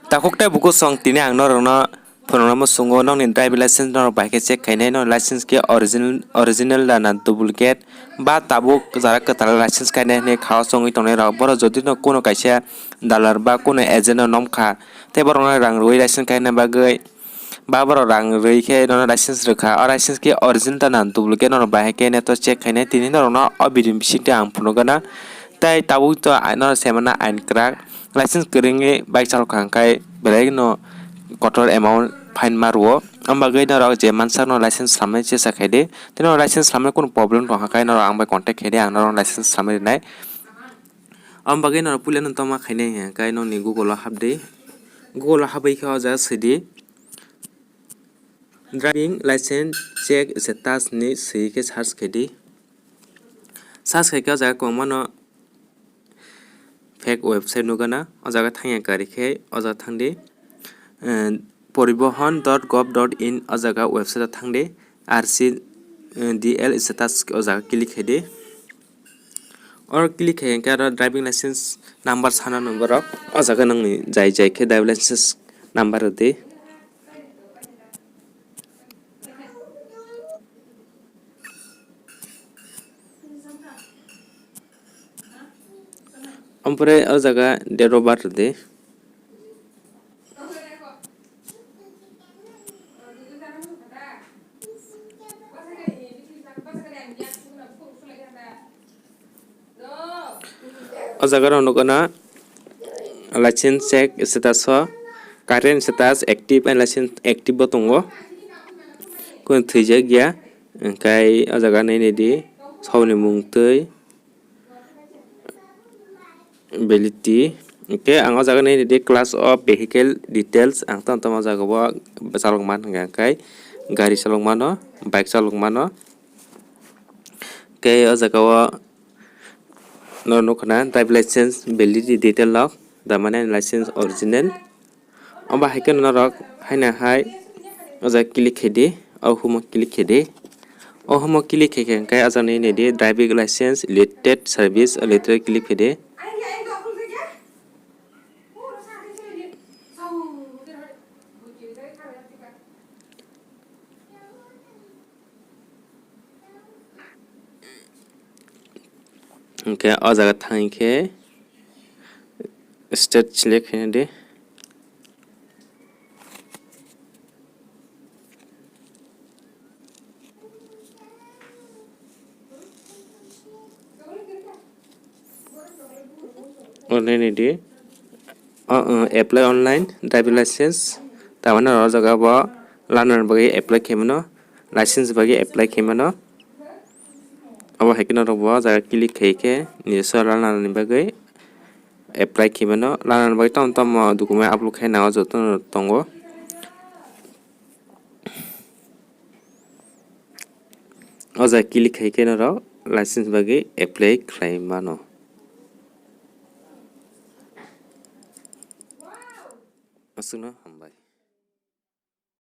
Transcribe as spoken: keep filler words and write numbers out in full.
Takhuk tei bukhuk song tini ang norokno phunukna muchungo, nokni driving license norok bai khe check khainai, nokni license khe original, original da na duplicate ba tabuk jara kwtal license khainai hinwi khao chongwi tongnai rok. Borok jodi no kuno kaisa dalar ba kuno agent no nom kha tei borokno rang rwui license khaina bagwi ba borok rang rwui khe nono license rwkha. O license khe original da na duplicate norok bai khe neto check khainai, tini norokno o video bisingtwi ang phunukgana. Tei tabuk to nono semana ain kwrak. License kwrwngwi bike chalok kha hwnkhe belai no kotor amount fine ma rwo. Am bagwi norok je mansakno license slamnai chesta khaidi. Tei norok license slamnai kunu problem tong kha khe norok ang bai contact khaidi, ang norok license slamwi rwnai. Am bagwi norok puilano tongma khainai hwnkhe nokni Google o hapdi. Google o habwi khe o jaga swidi driving license check status ni swi khe search khaidi. Search khai khe o jaga kwbangma no fake website nukgana, o jaga thangya kari khe o jaga thangdi, eh, poribohon dot gov dot in o jaga website o thangdi, R C D L status o jaga click khaidi. Oro click khai khe aro driving license number sana nang borok, o jaga nangni jai jai khe driving license number rwdi. Ompore o jaga date of birth rwdi. O jaga rok nukgana license check status o current status active and license active bo tongo. Kunu thwijak ya, hwnkhe o jaga nini di sabo ni mung twi validity. Hwnkhe ang o jaga nini di class of vehicle details, ang tamo tamo o jaga o chalok man hwnkha hwnkhe gari chalok mano, bike chalok mano. Hwnkhe o jaga o norok nukha na drive license validity detail rok, tamani license original. Omo hai khe norok haino hai o jaga click khaidi, o humo click khaidi. O humo click khai khe hwnkhe o jaga nini di driving license related service o related click khaidi. Hwnkhe o jaga thang khe state select khaina di. O nini di. O, o, apply online driving license. Tamani o jaga bo lana bagwi apply khaimano, license bagwi apply khaimano. Abo hai khe norok bo o jaga click khai khe nini sora lana ni bagwi apply khaimano. Lana ni bagwi tamo tamo document upload khaina o joto no tongo. O jaga click khai khe norok license bagwi apply khlai mano. Aswkno